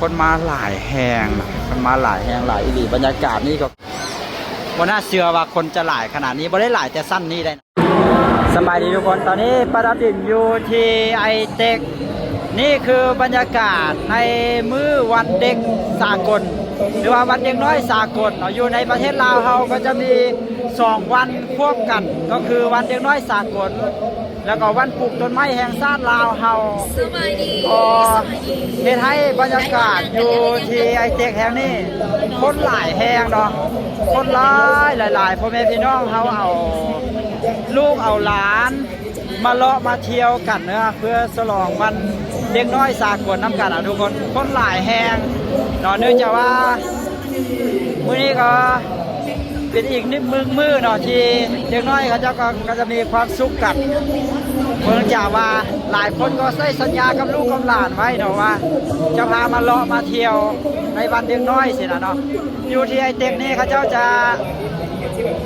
ຄົນມາຫຼາຍແຮງນະ ຄົນມາຫຼາຍແຮງ ຫຼາຍອີ່ຫຼີ. ບັນຍາກາດນີ້ກໍບໍ່ໜ້າເຊື່ອວ່າຄົນຈະຫຼາຍຂະໜາດນີ້ ບໍ່ໄດ້ຫຼາຍແຕ່ຊັ້ນນີ້ໄດ໋. ສະບາຍດີທຸກຄົນ, ຕອນນີ້ປາດັບດິນຢູ່ທີ່ໄອເຕັກ. ນີ້ຄືບັນຍາກາດໃນມື້ວັນເດັກສາກົນ ຫຼືວ່າວັນເດັກນ້ອຍສາກົນເນາະ. ຢູ່ໃນປະເທດລາວເຮົາກໍຈະມີສອງວັນຄວບກັນ ກໍຄືວັນເດັກນ້ອຍສາກົນ ແລ້ວກໍວັນປູກຕົ້ນໄມ້ແຫ່ງຊາດລາວເຮົາ ສະບາຍດີ ກໍ ສະບາຍດີ ເຮັດໃຫ້ບັນຍາກາດຢູ່ທີ່ໄອເຕັກແຫ່ງນີ້ ຄົນຫຼາຍແຮງເນາະ, ຄົນຫຼາຍ ຫຼາຍໆ. ພໍ່ແມ່ພີ່ນ້ອງເຮົາເອົາລູກເອົາຫຼານມາເລາະມາທ່ຽວກັນເນາະ ເພື່ອສະຫຼອງວັນເດັກນ້ອຍສາກົນນຳກັນນະທຸກຄົນ. ຄົນຫຼາຍແຮງເນາະ ເນື່ອງຈາກວ່າ ມື້ນີ້ກໍເປັນອີກໜຶ່ງມື້ເນາະ ທີ່ເດັກນ້ອຍເຂົາເຈົ້າກໍ ກໍຈະມີຄວາມສຸກກັນ ເນື່ອງຈາກວ່າຫຼາຍຄົນກໍໄດ້ສັນຍາກັບລູກກັບຫຼານໄວ້ເນາະ ວ່າຈະພາມາເລາະມາທ່ຽວໃນວັນເດັກນ້ອຍຊີ້ນະເນາະ. ຢູ່ທີ່ໄອເຕັກນີ້ເຂົາເຈົ້າຈະ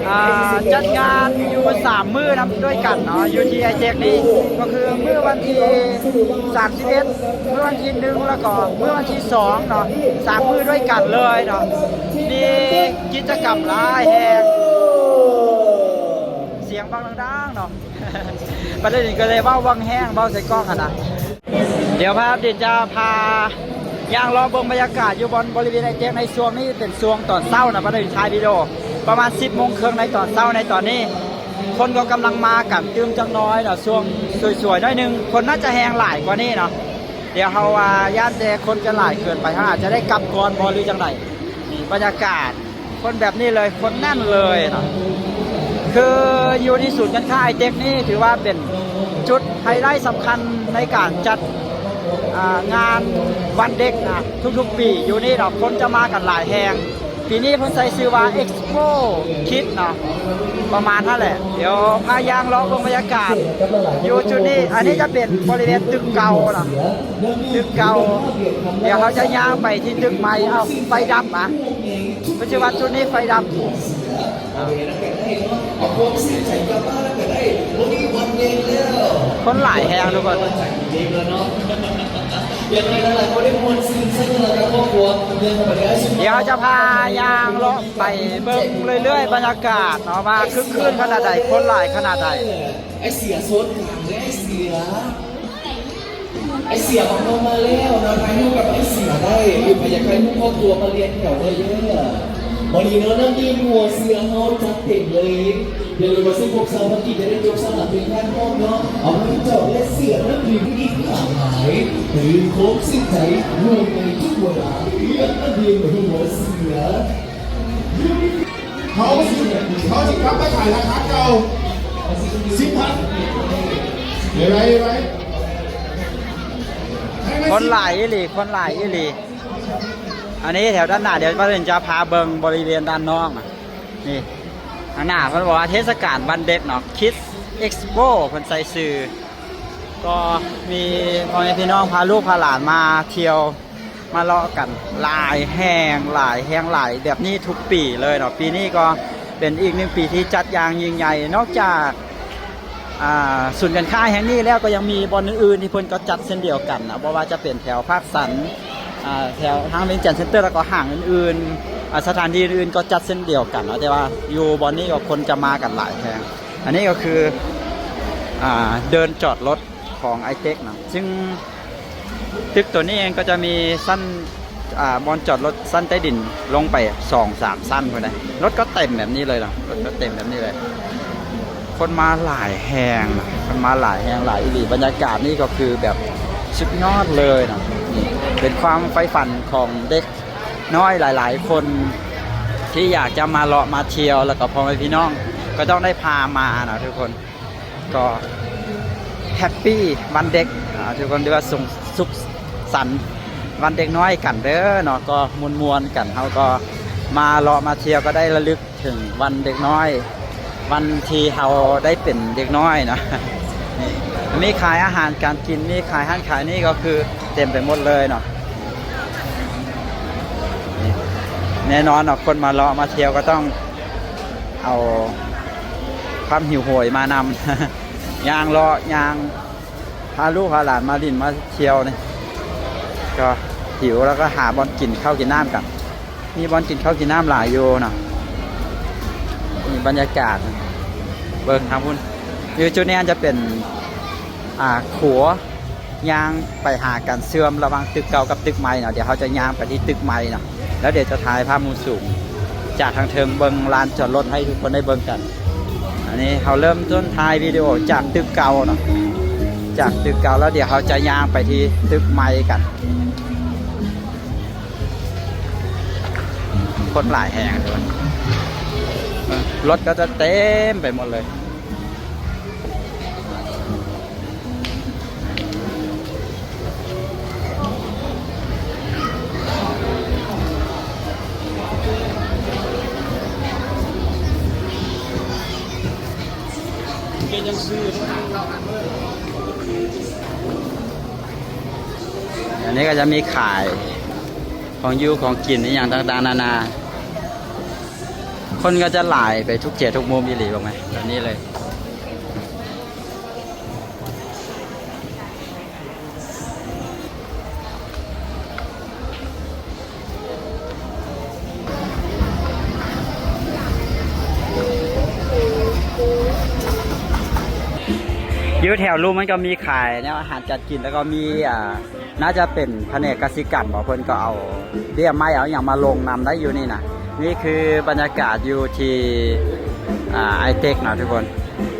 ອ່າ ຈັດງານຢູ່ສາມມື້ນຳດ້ວຍກັນເນາະ. ຢູ່ທີ່ໄອເຕັກນີ້ກໍຄືມື້ວັນທີສາມສິບເອັດ ມື້ວັນທີໜຶ່ງ ແລ້ວກໍມື້ວັນທີສອງເນາະ, ສາມມື້ດ້ວຍກັນເລີຍເນາະ. ມີກິດຈະກຳຫຼາຍແຮງ, ສຽງບັກດັງໆເນາະ. ປາດັບດິນກໍເລີຍເວົ້າບັກແຮງ ເວົ້າໃສ່ກ້ອງຫັ້ນນະ. ດຽວປາດັບດິນຈະພາຍ່າງເລາະເບິ່ງບັນຍາກາດຢູ່ບ່ອນ ບໍລິເວນໄອເຕັກໃນຊ່ວງນີ້ ເປັນຊ່ວງຕອນເຊົ້ານະ. ປາດັບດິນຖ່າຍວິດີໂອປະມານສິບໂມງເຄິ່ງໃນຕອນເຊົ້າໃນຕອນນີ້ ຄົນກໍກຳລັງມາກັນຕື່ມຈັກໜ້ອຍເນາະ, ຊ່ວງສວຍໆໜ້ອຍໜຶ່ງ ຄົນໜ້າຈະແຮງຫຼາຍກວ່ານີ້ເນາະ. ດຽວເຮົາວ່າຢ້ານແຕ່ຄົນຈະຫຼາຍເກີນໄປ ເຮົາອາດຈະໄດ້ກັບກ່ອນບໍ່ ຫຼືຈັ່ງໃດ. ນີ້ບັນຍາກາດຄົນແບບນີ້ເລີຍ, ຄົນແໜ້ນເລີຍເນາະ. ຄືຢູ່ທີ່ສູນການຄ້າໄອເຕັກນີ້ ຖືວ່າເປັນຈຸດໄຮໄລສຳຄັນໃນການຈັດ ອ່າ ງານວັນເດັກນະ ທຸກໆປີຢູ່ນີ້ເນາະ, ຄົນຈະມາກັນຫຼາຍແຮງ. ປີນີ້ເພິ່ນໃສ່ຊື່ວ່າ Expo Kids ເນາະ ປະມານນັ້ນແຫຼະ. ດຽວພາຍ່າງເລາະເບິ່ງບັນຍາກາດຢູ່ຈຸດນີ້. ອັນນີ້ຈະເປັນບໍລິເວນຕຶກເກົ່າເນາະ, ຕຶກເກົ່າ. ດຽວເຮົາຈະຍ່າງໄປທີ່ຕຶກໃໝ່. ເອົ້າ ໄຟດັບອະ, ເພິ່ນຊິວ່າຈຸດນີ້ໄຟດັບ. ຄົນຫຼາຍແຮງທຸກຄົນ. ດຽວເຮົາຈະພາຍ່າງເລາະໄປເບິ່ງເລື້ອຍໆ ບັນຍາກາດເນາະ ວ່າຄຶກຄື້ນຂະໜາດໃດ, ຄົນຫຼາຍຂະໜາດໃດ. ໄອ້ເສຍໂຊນກາງເດ້ ໄອ້ເສຍ. ໄອ້ເສຍຂອງເຮົາມາແລ້ວນະ, ຖ່າຍຮູບກັບໄອ້ເສຍໄດ້. ຫຼືໃຜຢາກຖ່າຍຮູບຄອບຄົວມາລຽນແຖວເລີຍເດີ. ມື້ນີ້ເນາະ ນ້ຳດື່ມຫົວເສືອເຮົາຈັດເຕັມເລີຍ. ຢ່າລືມວ່າສິບຫົກຊາວພັນກີບຈະໄດ້ຈົບສະຫຼາກເປັນແທ່ງທອງເນາະ. ເອົາໄວ້ຈອກແລະເສຍນ້ຳດື່ມອີກຫຼາກຫຼາຍ. ຕື່ມໂຄກຊື່ນໃຈ ຮ່ວມໃນທຸກເວລາ. ເລືອກນ້ຳດື່ມຫົວເສືອ. ເຮົາຊິ ເຮົາຊິກັບມາຂາຍລາຄາເກົ່າ ສິບພັນ. ເຫັນໄດ້ ເຫັນໄດ້. ຄົນຫຼາຍອີ່ຫຼີ, ຄົນຫຼາຍອີ່ຫຼີ. ອັນນີ້ແຖວດ້ານໜ້າ, ດຽວປາດັບດິນຈະພາເບິ່ງບໍລິເວນດ້ານນອກນະ. ນີ້ ຂ້າງໜ້າເພິ່ນບອກວ່າເທດສະການວັນເດັກເນາະ, Kids Expo ເພິ່ນໃສ່ຊື່. ກໍມີພໍ່ແມ່ພີ່ນ້ອງພາລູກພາຫຼານມາທ່ຽວ ມາເລາະກັນຫຼາຍແຫ່ງ ຫຼາຍແຫ່ງ ຫຼາຍແບບນີ້ທຸກປີເລີຍເນາະ. ປີນີ້ກໍເປັນອີກໜຶ່ງປີທີ່ຈັດຢ່າງຍິ່ງໃຫຍ່. ນອກຈາກ ອ່າ ສູນການຄ້າແຫ່ງນີ້ແລ້ວ ກໍຍັງມີບ່ອນອື່ນໆທີ່ເພິ່ນກໍຈັດເຊັ່ນດຽວກັນນະ, ບໍ່ວ່າຈະເປັນແຖວພາກສັນ ອ່າ ແຖວທາງວຽງຈັນເຊັນເຕີ ແລ້ວກໍຫ້າງອື່ນໆ ອ່າ ສະຖານທີ່ອື່ນໆກໍຈັດເຊັ່ນດຽວກັນເນາະ. ແຕ່ວ່າຢູ່ບ່ອນນີ້ກໍຄົນຈະມາກັນຫຼາຍແຮງ. ອັນນີ້ກໍຄື ອ່າ ເດີ່ນຈອດລົດຂອງໄອເຕັກເນາະ, ຊຶ່ງຕຶກໂຕນີ້ເອງກໍຈະມີຊັ້ນ ອ່າ ບ່ອນຈອດລົດຊັ້ນໃຕ້ດິນລົງໄປສອງສາມຊັ້ນພຸ້ນນະ. ລົດກໍເຕັມແບບນີ້ເລີຍເນາະ, ລົດກໍເຕັມແບບນີ້ເລີຍ. ຄົນມາຫຼາຍແຮງນະ, ຄົນມາຫຼາຍແຮງ ຫຼາຍອີ່ຫຼີ. ບັນຍາກາດນີ້ກໍຄືແບບສຸດຍອດເລີຍເນາະ. ນີ້ເປັນຄວາມໃຝ່ຝັນຂອງເດັກ ນ້ອຍຫຼາຍໆຄົນທີ່ຢາກຈະມາເລາະມາທ່ຽວ ແລ້ວກໍພໍ່ແມ່ພີ່ນ້ອງກໍຕ້ອງໄດ້ພາມານະທຸກຄົນ. ກໍແຮັບປີວັນເດັກ ອ່າ ທຸກຄົນ ຫຼືວ່າສຸກ ສຸກສັນວັນເດັກນ້ອຍກັນເດີເນາະ, ກໍມ່ວນໆກັນ. ເຮົາກໍມາເລາະມາທ່ຽວ ກໍໄດ້ລະລຶກ ເຖິງວັນເດັກນ້ອຍ ວັນທີ່ເຮົາໄດ້ເປັນເດັກນ້ອຍເນາະ. ມີຂາຍອາຫານການກິນ ມີຂາຍຫັ້ນຂາຍນີ້ ກໍຄືເຕັມໄປໝົດເລີຍເນາະ. ແນ່ນອນເນາະ ຄົນມາເລາະມາທ່ຽວກໍຕ້ອງເອົາຄວາມຫິວໂຫຍມານຳ ຍ່າງເລາະຍ່າງ ພາລູກພາຫຼານມາຫຼິ້ນມາທ່ຽວນີ້ ກໍ ຫິວ ແລ້ວກໍຫາບ່ອນກິນເຂົ້າກິນນ້ຳກັນ. ມີບ່ອນກິນເຂົ້າກິນນ້ຳຫຼາຍຢູ່ເນາະ. ນີ້ບັນຍາກາດ ເບິ່ງທາງພຸ້ນ ຢູ່ຈຸດນີ້ອາດຈະເປັນ ອ່າ ຂົວຍ່າງໄປຫາກັນ ເຊື່ອມລະຫວ່າງຕຶກເກົ່າກັບຕຶກໃໝ່ເນາະ. ດຽວເຮົາຈະຍ່າງໄປທີ່ຕຶກໃໝ່ເນາະ ແລ້ວດຽວຈະຖ່າຍພາບມຸມສູງຈາກທາງເທິງ ເບິ່ງລານຈອດລົດໃຫ້ທຸກຄົນໄດ້ເບິ່ງກັນ. ອັນນີ້ເຮົາເລີ່ມຕົ້ນຖ່າຍວິດີໂອຈາກຕຶກເກົ່າເນາະ ຈາກຕຶກເກົ່າ ແລ້ວດຽວເຮົາຈະຍ່າງໄປທີ່ຕຶກໃໝ່ກັນ. ຄົນຫຼາຍແຮງເລີຍ ເບິ່ງ ລົດກໍຈະເຕັມໄປໝົດເລີຍ. ອັນນີ້ກໍຈະມີຂາຍຂອງຢູ່ຂອງກິນອີ່ຫຍັງຕ່າງໆນານາ. ຄົນກໍຈະຫຼາຍໄປທຸກເຂດທຸກມຸມອີ່ຫຼີ ເບິ່ງແມ ແບບນີ້ເລີຍ. ຢູ່ແຖວລຸ່ມມັນກໍມີຂາຍແນວອາຫານການກິນ ແລ້ວກໍມີ ອ່າ ໜ້າຈະເປັນພະແນກກະສິກຳບໍ ເພິ່ນກໍເອົາເບ້ຍໄມ້ເອົາຫຍັງມາລົງນຳໄດ້ຢູ່ນີ້ນະ. ນີ້ຄືບັນຍາກາດຢູ່ທີ່ ອ່າ ໄອເຕັກເນາະທຸກຄົນ.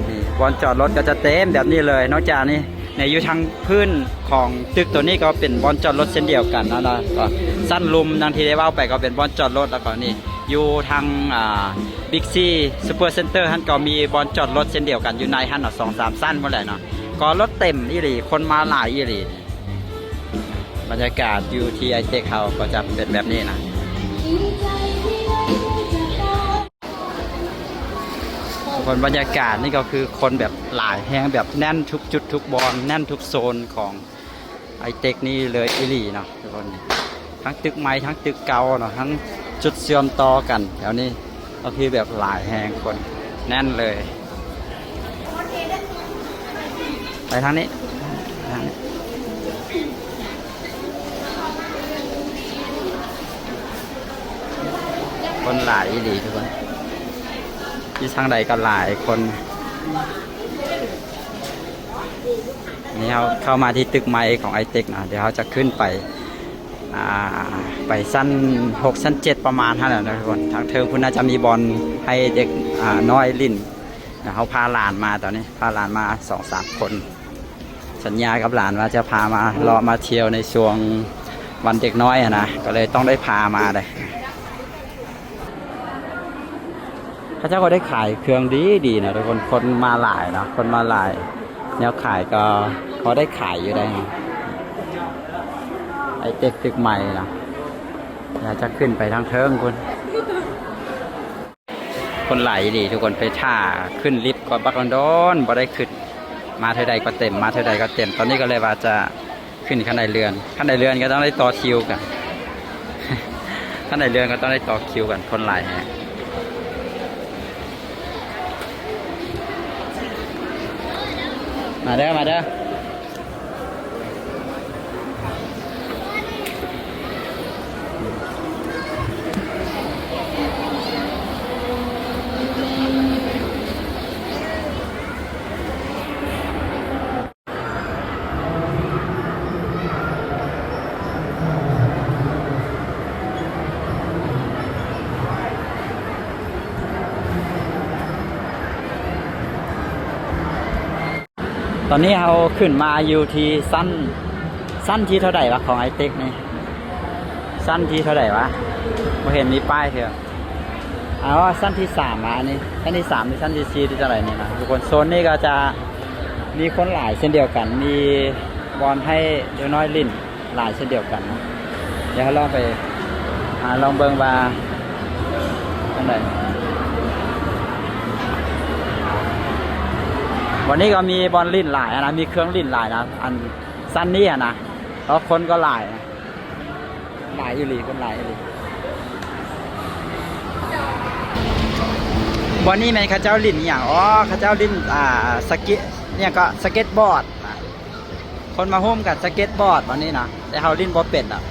ນີ້ບ່ອນຈອດລົດກໍຈະເຕັມແບບນີ້ເລີຍ. ນອກຈາກນີ້ ໃນຢູ່ທາງພື້ນຂອງຕຶກໂຕນີ້ກໍເປັນບ່ອນຈອດລົດເຊັ່ນດຽວກັນເນາະ ກໍຊັ້ນລຸ່ມດັ່ງທີ່ໄດ້ເວົ້າໄປກໍເປັນບ່ອນຈອດລົດ. ແລ້ວກໍນີ້ຢູ່ທາງ ອ່າ ບິກຊີ ຊຸບເປີເຊັນເຕີຫັ້ນກໍມີບ່ອນຈອດລົດເຊັ່ນດຽວກັນ ຢູ່ໃນຫັ້ນເນາະ ສອງສາມຊັ້ນພຸ້ນແຫຼະເນາະ. ກໍລົດເຕັມອີ່ຫຼີ ຄົນມາຫຼາຍອີ່ຫຼີ. ບັນຍາກາດຢູ່ທີ່ໄອເຕັກເຮົາກໍຈະເປັນແບບນີ້ນະ. ທຸກຄົນ ບັນຍາກາດນີ້ກໍຄືຄົນແບບຫຼາຍແຮງ ແບບແໜ້ນທຸກຈຸດທຸກບ່ອນ ແໜ້ນທຸກໂຊນຂອງໄອເຕັກນີ້ເລີຍອີ່ຫຼີເນາະທຸກຄົນ. ທັງຕຶກໃໝ່ ທັງຕຶກເກົ່າເນາະ ທັງຈຸດເຊື່ອມຕໍ່ກັນແຖວນີ້ ກໍຄືແບບຫຼາຍແຮງ ຄົນແໜ້ນເລີຍ. ໄປທາງນີ້ ທາງນີ້ ຄົນຫຼາຍອີ່ຫຼີທຸກຄົນ ຢູ່ທາງໃດກໍຫຼາຍຄົນ. ນີ້ເຮົາເຂົ້າມາທີ່ຕຶກໃໝ່ຂອງໄອເຕັກເນາະ ດຽວເຮົາຈະຂຶ້ນໄປ ອ່າ ໄປຊັ້ນຫົກ ຊັ້ນເຈັດ ປະມານຫັ້ນແຫຼະເນາະທຸກຄົນ. ທາງເທິງພຸ້ນໜ້າຈະມີບ່ອນໃຫ້ເດັກ ອ່າ ນ້ອຍຫຼິ້ນ. ເຮົາພາຫຼານມາຕອນນີ້ ພາຫຼານມາສອງສາມຄົນ ສັນຍາກັບຫຼານວ່າຈະພາມາເລາະມາທ່ຽວໃນຊ່ວງວັນເດັກນ້ອຍຫັ້ນນະ ກໍເລີຍຕ້ອງໄດ້ພາມາເດ້. ເຂົາເຈົ້າກໍໄດ້ຂາຍເຄື່ອງດີໆນະທຸກຄົນ ຄົນມາຫຼາຍເນາະ ຄົນມາຫຼາຍ ແນວຂາຍກໍພໍໄດ້ຂາຍຢູ່ໄດ໋. ໄອເຕັກຕຶກໃໝ່ເນາະ ດຽວຈະຂຶ້ນໄປທາງເທິງພຸ້ນ. ຄົນຫຼາຍອີ່ຫຼີທຸກຄົນ ໄປຖ້າຂຶ້ນລິບກໍບັກດົນໆ ບໍ່ໄດ້ຂຶ້ນ ມາເທື່ອໃດກໍເຕັມ ມາເທື່ອໃດກໍເຕັມ. ຕອນນີ້ກໍເລີຍວ່າຈະຂຶ້ນຂັ້ນໄດເລື່ອນ ຂັ້ນໄດເລື່ອນກໍຕ້ອງໄດ້ຕໍ່ຄິວກັນ ຂັ້ນໄດເລື່ອນກໍຕ້ອງໄດ້ຕໍ່ຄິວກັນ ຄົນຫຼາຍແຮງ. ມາເດີ ມາເດີ. ຕອນນີ້ເຮົາຂຶ້ນມາຢູ່ທີ່ຊັ້ນ ຊັ້ນທີ່ເທົ່າໃດວະ ຂອງໄອເຕັກນີ້? ຊັ້ນທີ່ເທົ່າໃດວະ? ບໍ່ເຫັນມີປ້າຍເທື່ອ. ອໍ ຊັ້ນທີສາມມານີ້ ຊັ້ນທີສາມ ຫຼື ຊັ້ນທີສີ່ ຫຼື ຈັ່ງໃດນີ້ນະທຸກຄົນ. ໂຊນນີ້ກໍຈະມີຄົນຫຼາຍເຊັ່ນດຽວກັນ ມີບ່ອນໃຫ້ເດັກນ້ອຍຫຼິ້ນ ຫຼາຍເຊັ່ນດຽວກັນເນາະ. ດຽວເຮົາລອງໄປ ອ່າ ລອງເບິ່ງວ່າຈັ່ງໃດ. ວັນນີ້ກໍມີບ່ອນຫຼິ້ນຫຼາຍນະ ມີເຄື່ອງຫຼິ້ນຫຼາຍນະ ອັນຊັ້ນນີ້ຫັ້ນນະ ເພາະຄົນກໍຫຼາຍ ຫຼາຍອີ່ຫຼີ ຄົນຫຼາຍອີ່ຫຼີ. ບ່ອນນີ້ແມ່ນເຂົາເຈົ້າຫຼິ້ນອີ່ຫຍັງ? ອໍ ເຂົາເຈົ້າຫຼິ້ນ ອ່າ ສະເກດ ອີ່ຫຍັງເກາະ ສະເກັດບອດ. ຄົນມາໂຮມກັນສະເກັດບອດບາດນີ້ນະ ແຕ່ເຮົາຫຼິ້ນບໍ່ເປັນດອກ.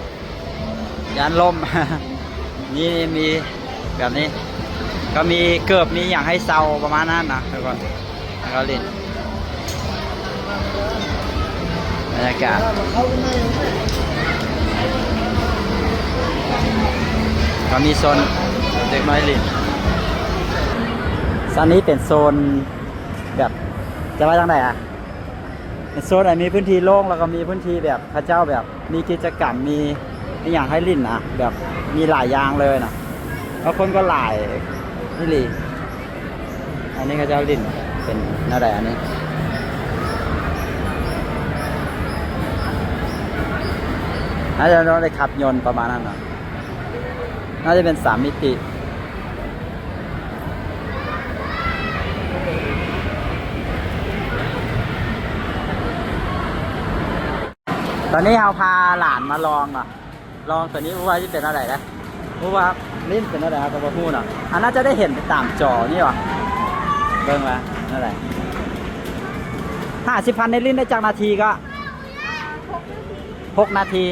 ຢ້ານລົ້ມ ນີ້ມີແບບນີ້ ກໍມີເກີບ ມີຫຍັງໃຫ້ເຊົ່າປະມານນັ້ນນະ ແລ້ວກໍ ແລ້ວກໍຫຼິ້ນ ບັນຍາກາດ ກໍມີໂຊນເດັກນ້ອຍຫຼິ້ນ. ອັນນີ້ເປັນໂຊນແບບ ຈະວ່າຈັ່ງໃດອະ? ເປັນໂຊນ ອັນ ມີພື້ນທີ່ໂລ່ງ ແລ້ວກໍມີພື້ນທີ່ແບບເຂົາເຈົ້າແບບມີກິດຈະກຳ ມີອີ່ຫຍັງໃຫ້ຫຼິ້ນນະ ແບບມີຫຼາຍຢ່າງເລີຍນະ ແລ້ວຄົນກໍຫຼາຍອີ່ຫຼີ. ອັນນີ້ເຂົາເຈົ້າຫຼິ້ນເປັນແນວໃດອັນນີ້? ໜ້າຈະໄດ້ຂັບຍົນປະມານນັ້ນເນາະ ໜ້າຈະເປັນສາມມິຕິ. ຕອນນີ້ເຮົາພາຫຼານມາລອງເນາະ ລອງໂຕນີ້ ບໍ່ຮູ້ວ່າຊິເປັນແນວໃດເດ້ ບໍ່ຮູ້ວ່າຫຼິ້ນເປັນແນວໃດ ເຮົາກໍບໍ່ຮູ້ເນາະ. ອັນ ໜ້າຈະໄດ້ເຫັນໄປຕາມຈໍນີ້ຫວາ ເບິ່ງວ່າແນວໃດ. ຫ້າສິບພັນ ນີ້ຫຼິ້ນໄດ້ຈັກນາທີກໍ? ຫົກນາທີ.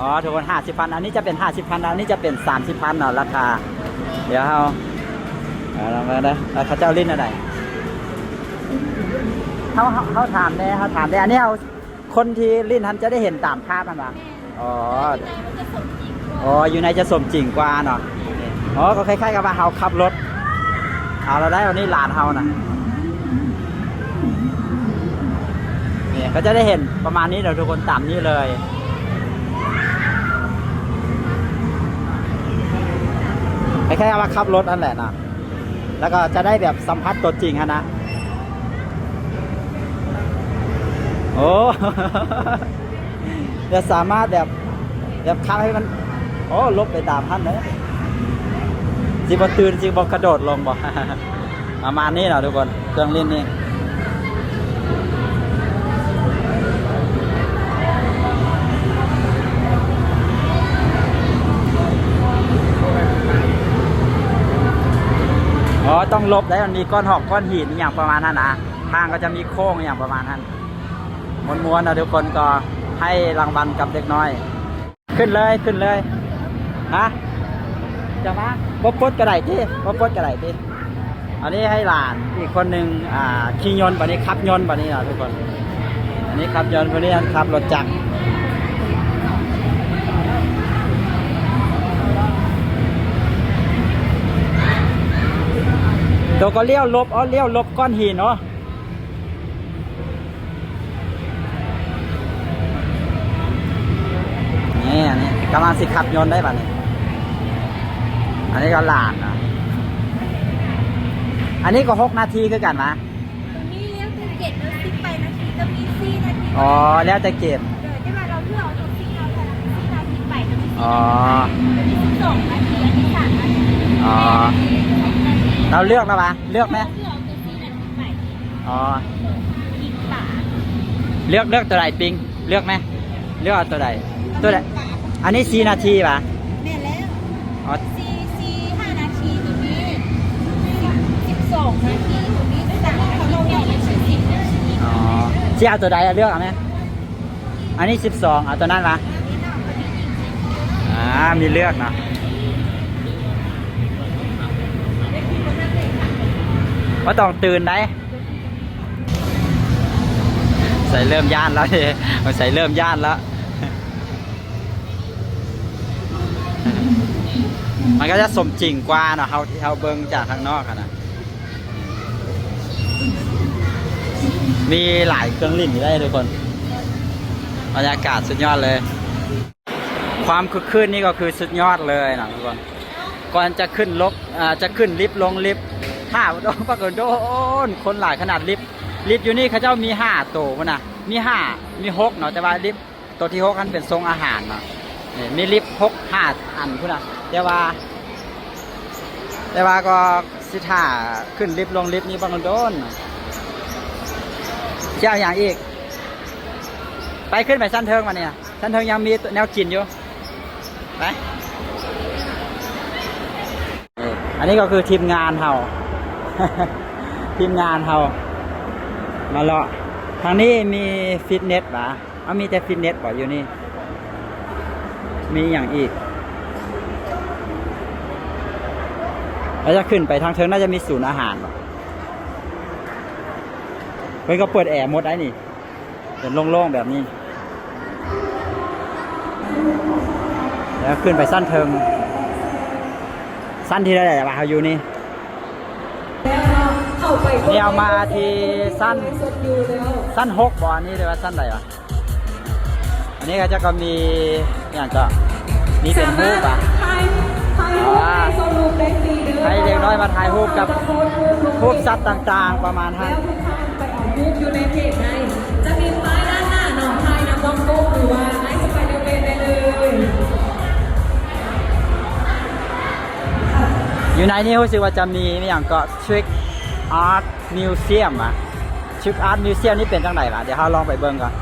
ອໍ ທຸກຄົນ ຫ້າສິບພັນ ອັນນີ້ຈະເປັນຫ້າສິບພັນ ອັນນີ້ຈະເປັນສາມສິບພັນເນາະ ລາຄາ. ດຽວເຮົາ ເອົາ ລອງເບິ່ງເດີ ວ່າເຂົາເຈົ້າຫຼິ້ນແນວໃດ. ເຮົາ ເຮົາ ເຮົາຖາມແດ່ ເຮົາຖາມແດ່ ອັນນີ້ເຮົາ ຄົນທີ່ຫຼິ້ນຫັ້ນຈະໄດ້ເຫັນຕາມພາບຫັ້ນຫວາ? ແມ່ນ. ອໍ ແຕ່ມັນຈະສົມຈິງກວ່າ. ອໍ ຢູ່ໃນຈະສົມຈິງກວ່າເນາະ. ອໍ ກໍຄ້າຍໆກັບວ່າເຮົາຂັບລົດ ເອົາລະໄດ້ ອັນນີ້ຫຼານເຮົານະ ນີ້ ກໍຈະໄດ້ເຫັນປະມານນີ້ເນາະທຸກຄົນ ຕາມນີ້ເລີຍ ຄ້າຍໆກັບວ່າຂັບລົດຫັ້ນແຫຼະເນາະ. ແລ້ວກໍຈະໄດ້ແບບສຳຜັດຕົວຈິງຫັ້ນນະ. ໂອ້ ຈະສາມາດແບບ ແບບຂັບໃຫ້ມັນ ໂອ້ ຫຼົບໄປຕາມຫັ້ນເດ້ ຊິບໍ່ຕື່ນ ຊິບໍ່ກະໂດດລົງບໍ່? ປະມານນີ້ເນາະທຸກຄົນ ເຄື່ອງຫຼິ້ນນີ້. ອໍ ຕ້ອງຫຼົບໄດ້ ມັນມີກ້ອນຫອກກ້ອນຫີນອີ່ຫຍັງປະມານນັ້ນນະ ທາງກໍຈະມີໂຄ້ງອີ່ຫຍັງປະມານນັ້ນ. ມ່ວນໆນະທຸກຄົນ ກໍໃຫ້ລາງວັນກັບເດັກນ້ອຍ. ຂຶ້ນເລີຍ ຂຶ້ນເລີຍ. ຮະ? ຈະມາ? ບໍ່ປົດກໍໄດ້ຕິ ບໍ່ປົດກໍໄດ້ຕິ. ອັນນີ້ໃຫ້ຫຼານອີກຄົນໜຶ່ງ ອ່າ ຂີ່ຍົນ ບາດນີ້ຂັບຍົນ ບາດນີ້ເນາະທຸກຄົນ. ອັນນີ້ຂັບຍົນ ຜູ້ນີ້ອັນຂັບລົດຈັກ. ໂຕກໍລ້ຽວຫຼົບ ເອົາ ລ້ຽວຫຼົບກ້ອນຫີນເນາະ. ນີ້ ອັນນີ້ກຳລັງຊິຂັບຍົນໄດ້ບາດນີ້. ອັນນີ້ກໍຫຼານນະ ອັນນີ້ກໍຫົກນາທີຄືກັນຫວາ? ໂຕນີ້ແລ້ວແຕ່ເກດເດີ ສິບປາຍນາທີກໍມີ ສີ່ນາທີ. ອໍ ແລ້ວແຕ່ເກດ. ໂດຍ ແຕ່ວ່າເຮົາເລືອກເອົາຕົວສີ່ເຮົາ ສີ່ນາທີໄປກໍມີ ສີ່ນາທີ. ອໍ ໂຕນີ້ສິບສອງນາທີ ອັນນີ້ສາມນາທີ. ອໍ ເຮົາເລືອກແລ້ວຫວາ? ເລືອກແມ່ນ. ເລືອກເອົາຕົວສີ່ນາທີໄປ. ອໍ ເລືອກ ເລືອກຕົວໃດປິງ? ເລືອກແມະ ເລືອກເອົາຕົວໃດ? ຕົວໃດ? ອັນນີ້ສີ່ນາທີຫວາ? ແມ່ນແລ້ວ. ອໍ ສີ່ ສີ່ ຫ້ານາທີ ໂຕນີ້ສິບສອງນາທີ ໂຕນີ້ສາມນາທີ ແມ່ນສິບນາທີ. ອໍ ຊິເອົາຕົວໃດ? ເລືອກເອົາແມະ. ອັນນີ້ສິບສອງ ເອົາຕົວນັ້ນຫວາ? ອ່າ ມີເລືອກເນາະ ບໍ່ຕ້ອງຕື່ນໃດ. ໃສ່ເລີ່ມຢ້ານແລ້ວເດ້ ໃສ່ເລີ່ມຢ້ານແລ້ວ. ມັນກໍຈະສົມຈິງກວ່າເນາະ ເຮົາ ທີ່ເຮົາເບິ່ງຈາກຂ້າງນອກຫັ້ນນະ. ມີຫຼາຍເຄື່ອງຫຼິ້ນຢູ່ໄດ໋ທຸກຄົນ ບັນຍາກາດສຸດຍອດເລີຍ. ຄວາມຄຶກຄື້ນນີ້ກໍຄືສຸດຍອດເລີຍນະທຸກຄົນ. ກ່ອນຈະຂຶ້ນລົບ ເອີ ຈະຂຶ້ນລິບລົງລິບ ຖ້າ ບັກໂດນ ຄົນຫຼາຍຂະໜາດ. ລິບ ລິບຢູ່ນີ້ເຂົາເຈົ້າມີຫ້າໂຕພຸ້ນນະ ມີຫ້າ ມີຫົກເນາະ ແຕ່ວ່າລິບໂຕທີຫົກຫັ້ນເປັນໂຊນອາຫານເນາະ. ນີ້ມີລິບຫົກ ຫ້າອັນພຸ້ນນະ ແຕ່ວ່າ ແຕ່ວ່າກໍຊິຖ້າຂຶ້ນລິບລົງລິບນີ້ບັກໂດນໆນະ. ຊິເອົາຫຍັງອີກ? ໄປ ຂຶ້ນໄປຊັ້ນເທິງບາດນີ້ນະ. ຊັ້ນເທິງຍັງມີແນວກິນຢູ່ ໄປ. ເອີ ອັນນີ້ກໍຄືທີມງານເຮົາ ທີມງານເຮົາມາເລາະ. ທາງນີ້ມີຟິດເນັດຫວາ? ເອົາ ມີແຕ່ຟິດເນັດບໍ່ຢູ່ນີ້? ມີຫຍັງອີກ? ແລ້ວຈະຂຶ້ນໄປທາງເທິງ ໜ້າຈະມີສູນອາຫານ. ເພິ່ນກໍເປີດແອໝົດໄດ໋ນີ້ ເປັນໂລ່ງໆແບບນີ້. ແລ້ວຂຶ້ນໄປຊັ້ນເທິງ ຊັ້ນທີເທົ່າໃດວະ ເຮົາຢູ່ນີ້? ນີ້ເຮົາມາທີ່ຊັ້ນ ຊັ້ນຫົກບໍ ອັນນີ້ ຫຼືວ່າຊັ້ນໃດວະ? ອັນນີ້ເຂົາເຈົ້າກໍມີຫຍັງກໍມີເປັນຮູບອະ ສາມາດຖ່າຍ ຖ່າຍຮູບໃນສວນລຸມໄດ້ຟຣີເດີ ໃຫ້ເດັກນ້ອຍມາຖ່າຍຮູບກັບຮູບສັດຕ່າງໆ ປະມານນັ້ນ. ແລ້ວທຸກທ່ານໄປເອົາຮູບຢູ່ໃນເພຈໄດ້ ຈະມີປ້າຍດ້ານໜ້າເນາະ ຖ່າຍນຳນ້ອງກົກ ຫຼືວ່າອ້າຍສະໄປເດີແມນໄດ້ເລີຍ. ຢູ່ໃນນີ້ຮູ້ສຶກວ່າຈະມີຫຍັງເກາະ Trick Art Museum ອະ Trick Art Museum ນີ້ເປັນຈັ່ງໃດວະ? ດຽວເຮົາລອງໄປເບິ່ງກ່ອນ.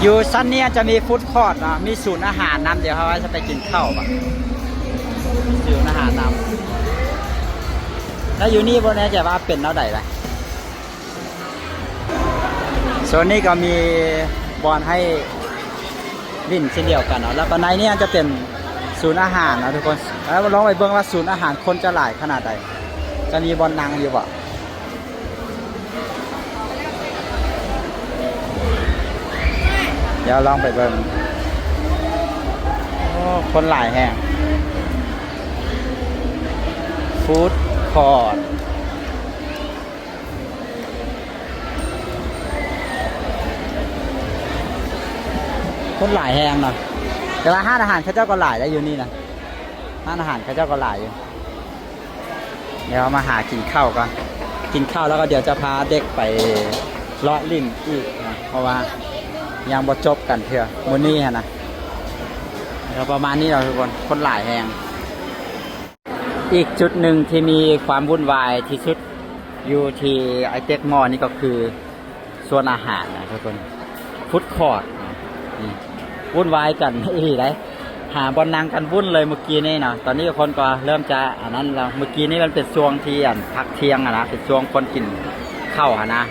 ຢູ່ຊັ້ນນີ້ຈະມີ Food Court ເນາະ ມີສູນອາຫານນຳ. ດຽວເຮົາຈະໄປກິນເຂົ້າບາດ ມີສູນອາຫານນຳ. ແລ້ວຢູ່ນີ້ບໍ່ແນ່ໃຈວ່າເປັນແນວໃດລະ. ໂຊນນີ້ກໍມີບ່ອນໃຫ້ຫຼິ້ນເຊັ່ນດຽວກັນເນາະ ແລ້ວກໍໃນນີ້ຈະເປັນສູນອາຫານເນາະທຸກຄົນ. ແລ້ວລອງໄປເບິ່ງວ່າສູນອາຫານຄົນຈະຫຼາຍຂະໜາດໃດ ຈະມີບ່ອນນັ່ງຢູ່ບໍ່? ດຽວລອງໄປເບິ່ງ. ໂອ້ ຄົນຫຼາຍແຮງ Food Court ຄົນຫຼາຍແຮງເນາະ ແຕ່ວ່າຮ້ານອາຫານເຂົາເຈົ້າກໍຫຼາຍໄດ໋ຢູ່ນີ້ນະ ຮ້ານອາຫານເຂົາເຈົ້າກໍຫຼາຍຢູ່. ດຽວເຮົາມາຫາກິນເຂົ້າກ່ອນ ກິນເຂົ້າແລ້ວກໍດຽວຈະພາເດັກໄປເລາະຫຼິ້ນອີກນະ ເພາະວ່າຍັງບໍ່ຈົບກັນເທື່ອມື້ນີ້ຫັ້ນນະ. ກໍປະມານນີ້ແຫຼະທຸກຄົນ ຄົນຫຼາຍແຮງ. ອີກຈຸດໜຶ່ງທີ່ມີຄວາມວຸ່ນວາຍທີ່ສຸດຢູ່ທີ່ໄອເຕັກມໍນີ້ກໍຄືສວນອາຫານນະທຸກຄົນ Food Court ນີ້ວຸ່ນວາຍກັນອີ່ຫຼີໄດ໋ ຫາບ່ອນນັ່ງກັນວຸ່ນເລີຍມື້ກີ້ນີ້ເນາະ. ຕອນນີ້ຄົນກໍເລີ່ມຈະອັນນັ້ນແລ້ວ ມື້ກີ້ນີ້ມັນເປັນຊ່ວງທີ່ອັນພັກທ່ຽງຫັ້ນນະ ເປັນຊ່ວງຄົນກິນເຂົ້າຫັ້ນນະ.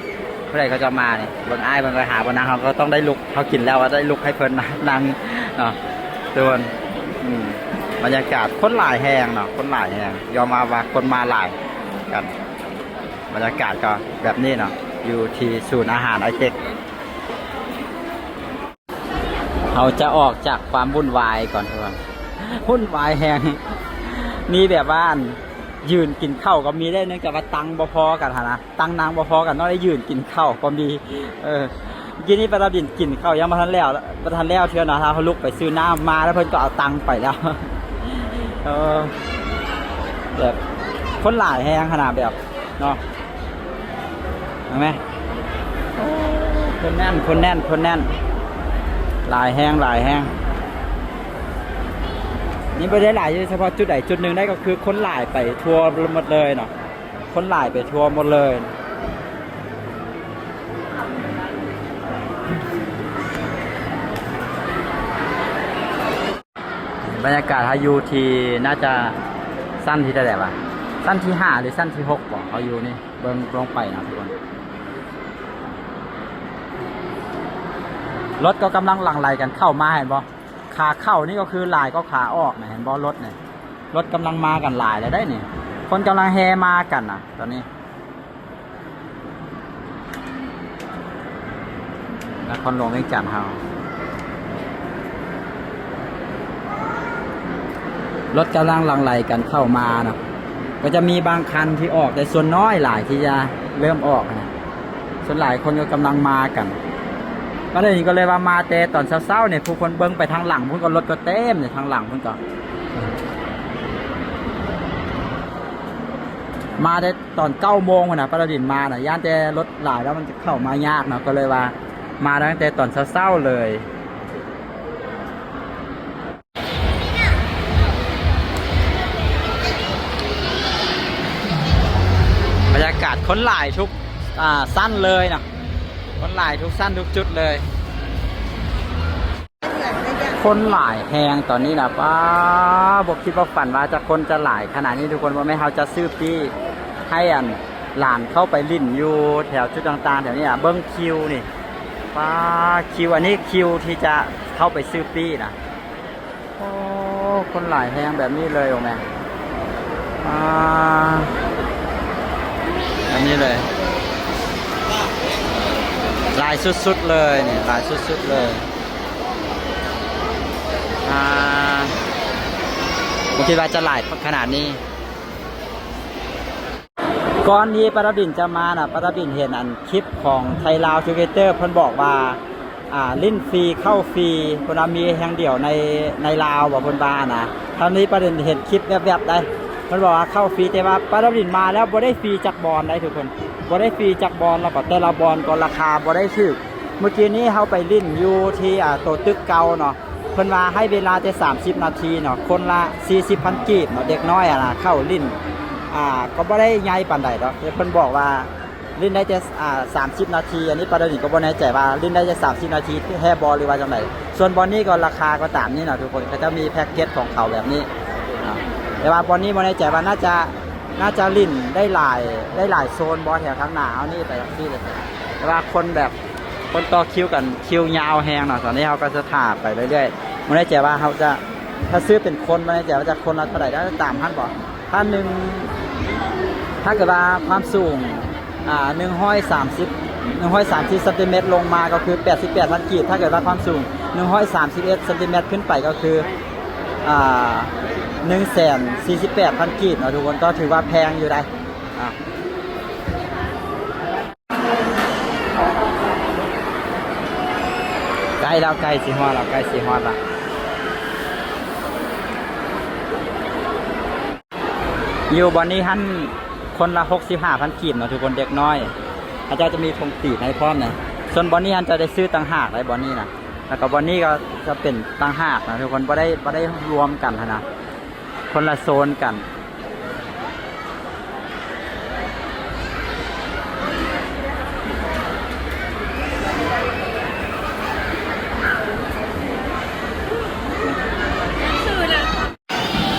ຜູ້ໃດເຂົາເຈົ້າມານີ້ ເບິ່ງອ້າຍເພິ່ນກໍຫາບ່ອນນັ່ງ ເຮົາກໍຕ້ອງໄດ້ລຸກ ເຮົາກິນແລ້ວກໍໄດ້ລຸກໃຫ້ເພິ່ນນັ່ງເນາະ ທຸກຄົນ. ອືມ ບັນຍາກາດຄົນຫຼາຍແຮງເນາະ ຄົນຫຼາຍແຮງ ຍອມຮັບວ່າຄົນມາຫຼາຍກັນ. ບັນຍາກາດກໍແບບນີ້ເນາະ ຢູ່ທີ່ສູນອາຫານໄອເຕັກ. ເຮົາຈະອອກຈາກຄວາມວຸ່ນວາຍກ່ອນ ທຸກຄົນ ວຸ່ນວາຍແຮງ ມີແບບວ່າ ອັນ ຢືນກິນເຂົ້າກໍມີເດ້ ເນື່ອງຈາກວ່າຕັ່ງບໍ່ພໍກັນຫັ້ນນະ ຕັ່ງນັ່ງບໍ່ພໍກັນ ຕ້ອງໄດ້ຢືນກິນເຂົ້າກໍມີ. ເອີ ກີ້ນີ້ປາຕາບິນກິນເຂົ້າຍັງບໍ່ທັນແລ້ວ ບໍ່ທັນແລ້ວເທື່ອນະ ເຮົາລຸກໄປຊື້ນ້ຳມາ ແລ້ວເພິ່ນກໍເອົາຕັ່ງໄປແລ້ວ. ເອີ ແບບຄົນຫຼາຍແຮງຂະໜາດແບບເນາະ ເຫັນໄໝ? ໂອ້ ຄົນແໜ້ນ ຄົນແໜ້ນ ຄົນແໜ້ນ ຫຼາຍແຮງ ຫຼາຍແຮງ. ນີ້ບໍ່ໄດ້ຫຼາຍຢູ່ສະເພາະຈຸດໃດຈຸດໜຶ່ງໄດ໋ ກໍຄືຄົນຫຼາຍໄປທົ່ວໝົດເລີຍເນາະ ຄົນຫຼາຍໄປທົ່ວໝົດເລີຍ. ບັນຍາກາດເຮົາຢູ່ທີ່ ໜ້າຈະຊັ້ນທີ່ເທົ່າໃດວະ ຊັ້ນທີຫ້າ ຫຼື ຊັ້ນທີຫົກບໍ ເຮົາຢູ່ນີ້ ເບິ່ງລົງໄປເນາະທຸກຄົນ. ລົດກໍກຳລັງຫຼັ່ງໄຫຼກັນເຂົ້າມາ ເຫັນບໍ່? ຂາເຂົ້ານີ້ກໍຄືຫຼາຍກວ່າຂາອອກນະ ເຫັນບໍ່? ລົດນີ້ ລົດກຳລັງມາກັນຫຼາຍແລ້ວໄດ໋ນີ້ ຄົນກຳລັງແຫ່ມາກັນນະຕອນນີ້. ນະຄອນຫຼວງວຽງຈັນເຮົາ ລົດກຳລັງຫຼັ່ງໄຫຼກັນເຂົ້າມາເນາະ ກໍຈະມີບາງຄັນທີ່ອອກ ແຕ່ສ່ວນນ້ອຍຫຼາຍທີ່ຈະເລີ່ມອອກນະ ສ່ວນຫຼາຍຄົນກໍກຳລັງມາກັນ. ກໍເລີຍ ນີ້ກໍເລີຍວ່າມາແຕ່ຕອນເຊົ້າໆນີ້ ຜູ້ຄົນເບິ່ງໄປທາງຫຼັງພຸ້ນກໍລົດກໍເຕັມນີ້ ທາງຫຼັງພຸ້ນກໍ ມາແຕ່ຕອນເກົ້າໂມງພຸ້ນນະ ປາຕາດິນມານະ ຢ້ານແຕ່ລົດຫຼາຍແລ້ວມັນຈະເຂົ້າມາຍາກເນາະ ກໍເລີຍວ່າມາຕັ້ງແຕ່ຕອນເຊົ້າໆເລີຍ. ບັນຍາກາດຄົນຫຼາຍທຸກ ອ່າ ຊັ້ນເລີຍເນາະ ຄົນຫຼາຍທຸກຊັ້ນທຸກຈຸດເລີຍ. ຄົນຫຼາຍແຮງຕອນນີ້ນະ ປ້າ ບໍ່ຄິດບໍ່ຝັນວ່າຈະ ຄົນຈະຫຼາຍຂະໜາດນີ້ທຸກຄົນ. ບໍ່ແມ່ນເຮົາຈະຊື້ປີ້ໃຫ້ ອັນ ຫຼານເຂົ້າໄປຫຼິ້ນຢູ່ແຖວຈຸດຕ່າງໆແຖວນີ້ນະ ເບິ່ງຄິວນີ້ ປ້າ ຄິວ ອັນນີ້ຄິວທີ່ຈະເຂົ້າໄປຊື້ປີ້ນະ. ໂອ້ ຄົນຫຼາຍແຮງແບບນີ້ເລີຍ ໂອ້ແມ່ ອ່າ ແບບນີ້ເລີຍ ຫຼາຍສຸດໆເລີຍນີ້ ຫຼາຍສຸດໆເລີຍ ອ່າ ບໍ່ຄິດວ່າຈະຫຼາຍຂະໜາດນີ້. ກ່ອນທີ່ປາດາບິນຈະມານະ ປາດາບິນເຫັນອັນຄລິບຂອງໄທລາວທູເກເຕີ ເພິ່ນບອກວ່າ ອ່າ ຫຼິ້ນຟຣີ ເຂົ້າຟຣີ ເພິ່ນວ່າມີແຫ່ງດຽວໃນ ໃນລາວບໍ ເພິ່ນວ່ານະ. ທາງນີ້ປາດາບິນເຫັນຄລິບແວບໆໄດ໋ ເພິ່ນບອກວ່າເຂົ້າຟຣີ ແຕ່ວ່າປາດາບິນມາແລ້ວບໍ່ໄດ້ຟຣີຈັກບ່ອນໄດ໋ທຸກຄົນ ບໍ່ໄດ້ຟຣີຈັກບ່ອນ ແລ້ວກໍແຕ່ລະບ່ອນກໍລາຄາບໍ່ໄດ້ຖືກ. ມື້ກີ້ນີ້ເຮົາໄປຫຼິ້ນຢູ່ທີ່ ອ່າ ໂຕຕຶກເກົ່າເນາະ ເພິ່ນວ່າໃຫ້ເວລາແຕ່ສາມສິບນາທີເນາະ ຄົນລະສີ່ສິບພັນກີບເນາະ ເດັກນ້ອຍຫັ້ນນະ ເຂົ້າຫຼິ້ນ ອ່າ ກໍບໍ່ໄດ້ໃຫຍ່ປານໃດດອກ ແຕ່ເພິ່ນບອກວ່າຫຼິ້ນໄດ້ແຕ່ ອ່າ ສາມສິບນາທີ. ອັນນີ້ປາດາບິນກໍບໍ່ແນ່ໃຈວ່າຫຼິ້ນໄດ້ແຕ່ສາມສິບນາທີແທ້ບໍ່ ຫຼືວ່າຈັ່ງໃດ. ສ່ວນບ່ອນນີ້ກໍລາຄາກໍຕາມນີ້ເນາະທຸກຄົນ ເຂົາເຈົ້າມີແພັກເກັດຂອງເຂົາແບບນີ້ ອ່າ ແຕ່ວ່າບ່ອນນີ້ບໍ່ແນ່ໃຈວ່າໜ້າຈະ ໜ້າຈະຫຼິ້ນໄດ້ຫຼາຍ ໄດ້ຫຼາຍໂຊນບໍ່ ແຖວທາງໜ້າເຮົານີ້ໄປຈັ່ງຊີ້ເລີຍ ແຕ່ວ່າຄົນແບບ ຄົນຕໍ່ຄິວກັນ ຄິວຍາວແຮງເນາະ. ຕອນນີ້ເຮົາກໍຈະຖ້າໄປເລື້ອຍໆ ບໍ່ແນ່ໃຈວ່າເຮົາຈະ ຖ້າຊື້ເປັນຄົນ ບໍ່ແນ່ໃຈວ່າຈະຄົນລະເທົ່າໃດ ໜ້າຈະຕາມຫັ້ນບໍ ພັນໜຶ່ງ ຖ້າເກີດວ່າຄວາມສູງ ອ່າ ໜຶ່ງຮ້ອຍສາມສິບ ໜຶ່ງຮ້ອຍສາມສິບຊັນຕີແມັດລົງມາກໍຄືແປດສິບແປດພັນກີບ ຖ້າເກີດວ່າຄວາມສູງໜຶ່ງຮ້ອຍສາມສິບເອັດຊັນຕີແມັດຂຶ້ນໄປກໍຄື ອ່າ ໜຶ່ງແສນສີ່ສິບແປດພັນກີບເນາະທຸກຄົນ ກໍຖືວ່າແພງຢູ່ໃດ໋ ອ່າ ໃກ້ແລ້ວ ໃກ້ຊິຮອດແລ້ວ ໃກ້ຊິຮອດແລ້ວ. ຢູ່ບ່ອນນີ້ຫັ້ນ ຄົນລະຫົກສິບຫ້າພັນກີບເນາະທຸກຄົນ ເດັກນ້ອຍ ເຂົາເຈົ້າຈະມີຖົງຕີບໃຫ້ພ້ອມນະ. ສ່ວນບ່ອນນີ້ຫັ້ນຈະໄດ້ຊື້ຕ່າງຫາກໄດ໋ ບ່ອນນີ້ນະ ແລ້ວກໍບ່ອນນີ້ກໍຈະເປັນຕ່າງຫາກນະທຸກຄົນ ບໍ່ໄດ້ ບໍ່ໄດ້ລວມກັນຫັ້ນນະ ຄົນລະໂຊນກັນ.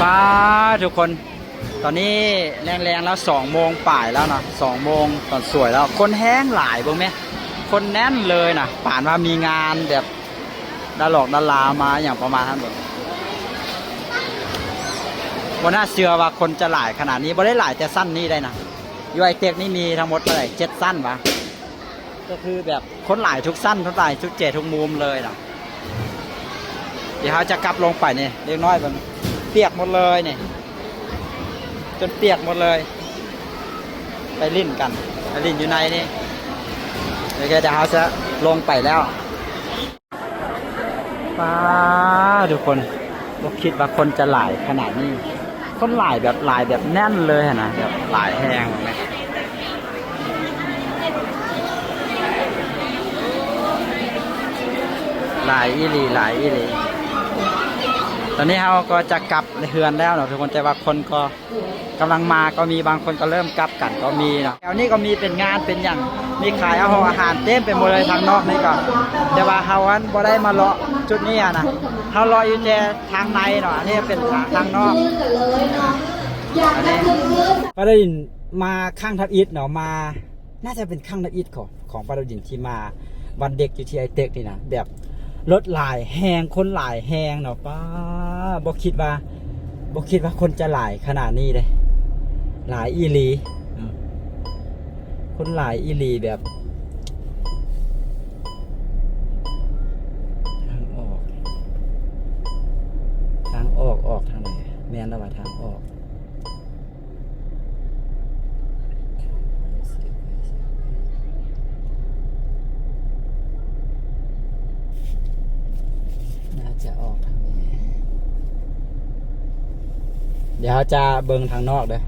ປ້າ ທຸກຄົນ ຕອນນີ້ແລງໆແລ້ວ ສອງໂມງປາຍແລ້ວເນາະ ສອງໂມງຕອນສວຍແລ້ວ ຄົນແຮງຫຼາຍ ເບິ່ງແມ ຄົນແໜ້ນເລີຍນະ ປານວ່າມີງານແບບ ດາຫຼອກດາລາມາຫຍັງປະມານນັ້ນເບິ່ງ ບໍ່ໜ້າເຊື່ອວ່າຄົນຈະຫຼາຍຂະໜາດນີ້ ບໍ່ໄດ້ຫຼາຍແຕ່ຊັ້ນນີ້ໄດ້ນະ. ຢູ່ໄອເຕັກນີ້ມີທັງໝົດເທົ່າໃດ ເຈັດຊັ້ນຫວາ ກໍຄືແບບຄົນຫຼາຍທຸກຊັ້ນ ຄົນຫຼາຍທຸກເຈທຸກມຸມເລີຍນະ. ດຽວເຮົາຈະກັບລົງໄປນີ້ ເດັກນ້ອຍເບິ່ງ ປຽກໝົດເລີຍນີ້ ຈົນປຽກໝົດເລີຍ ໄປຫຼິ້ນກັນ ໄປຫຼິ້ນຢູ່ໃນນີ້. ໂອເຄ ດຽວເຮົາຈະລົງໄປແລ້ວ. ປ້າ ທຸກຄົນ ບໍ່ຄິດວ່າຄົນຈະຫຼາຍຂະໜາດນີ້ ຄົນຫຼາຍແບບ ຫຼາຍແບບແໜ້ນເລີຍຫັ້ນນະ ແບບຫຼາຍແຮງ ຫຼາຍອີ່ຫຼີ ຫຼາຍອີ່ຫຼີ. ຕອນນີ້ເຮົາກໍຈະກັບເຮືອນແລ້ວເນາະທຸກຄົນ ແຕ່ວ່າຄົນກໍ ກຳລັງມາກໍມີ ບາງຄົນກໍເລີ່ມກັບກັນກໍມີເນາະ. ແຖວນີ້ກໍມີເປັນງານເປັນຫຍັງ ມີຂາຍອາຫອງອາຫານເຕັມໄປໝົດເລີຍທາງນອກນີ້ກໍ ແຕ່ວ່າເຮົາຫັ້ນບໍ່ໄດ້ມາເລາະຈຸດນີ້ຫັ້ນນະ ເຮົາເລາະຢູ່ແຕ່ທາງໃນເນາະ. ອັນນີ້ເປັນທາງ ທາງນອກ ອັນນີ້ ປາດາບິນມາຄັ້ງທຳອິດເນາະ ມາ ໜ້າຈະເປັນຄັ້ງທຳອິດຂອງ ຂອງປາດາບິນທີ່ມາວັນເດັກຢູ່ທີ່ໄອເຕັກນີ້ນະ ແບບ ລົດຫຼາຍແຮງ ຄົນຫຼາຍແຮງເນາະ. ປ້າ ບໍ່ຄິດວ່າ ບໍ່ຄິດວ່າຄົນຈະຫຼາຍຂະໜາດນີ້ເດ້ ຫຼາຍອີ່ຫຼີ ອືມ ຄົນຫຼາຍອີ່ຫຼີແບບ ທາງອອກ ທາງອອກ ອອກທາງໃດ? ແມ່ນແລ້ວວ່າທາງອອກ. ໜ້າຈະອອກທາງນີ້ ດຽວເຮົາຈະເບິ່ງທາງນອກເດີ.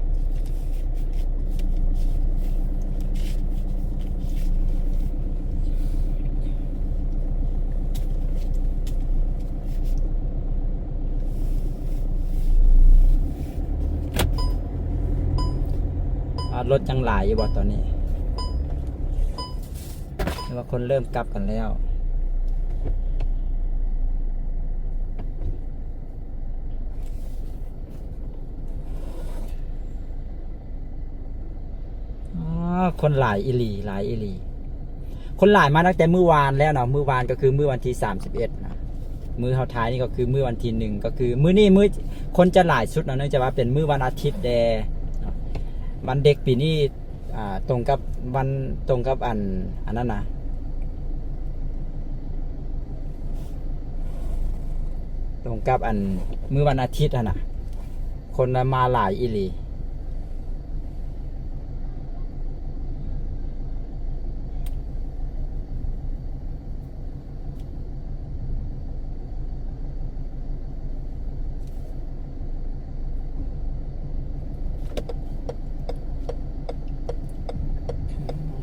ອ່າ ລົດຍັງຫຼາຍຢູ່ບໍ່ຕອນນີ້ ຫຼືວ່າຄົນເລີ່ມກັບກັນແລ້ວ? ອໍ ຄົນຫຼາຍອີ່ຫຼີ ຫຼາຍອີ່ຫຼີ. ຄົນຫຼາຍມາຕັ້ງແຕ່ມື້ວານແລ້ວເນາະ, ມື້ວານກໍຄືມື້ວັນທີສາມສິບເອັດນະ. ມື້ເຮົາຖ່າຍນີ້ກໍຄືມື້ວັນທີໜຶ່ງ ກໍຄືມື້ນີ້ມື້ຄົນຈະຫຼາຍສຸດເນາະ ເນື່ອງຈາກວ່າເປັນມື້ວັນອາທິດແດ່ເນາະ. ວັນເດັກປີນີ້ ອ່າ ຕົງກັບວັນ ຕົງກັບອັນ ອັນນັ້ນນະ ຕົງກັບອັນ ມື້ວັນອາທິດຫັ້ນນະ ຄົນລະມາຫຼາຍອີ່ຫຼີ.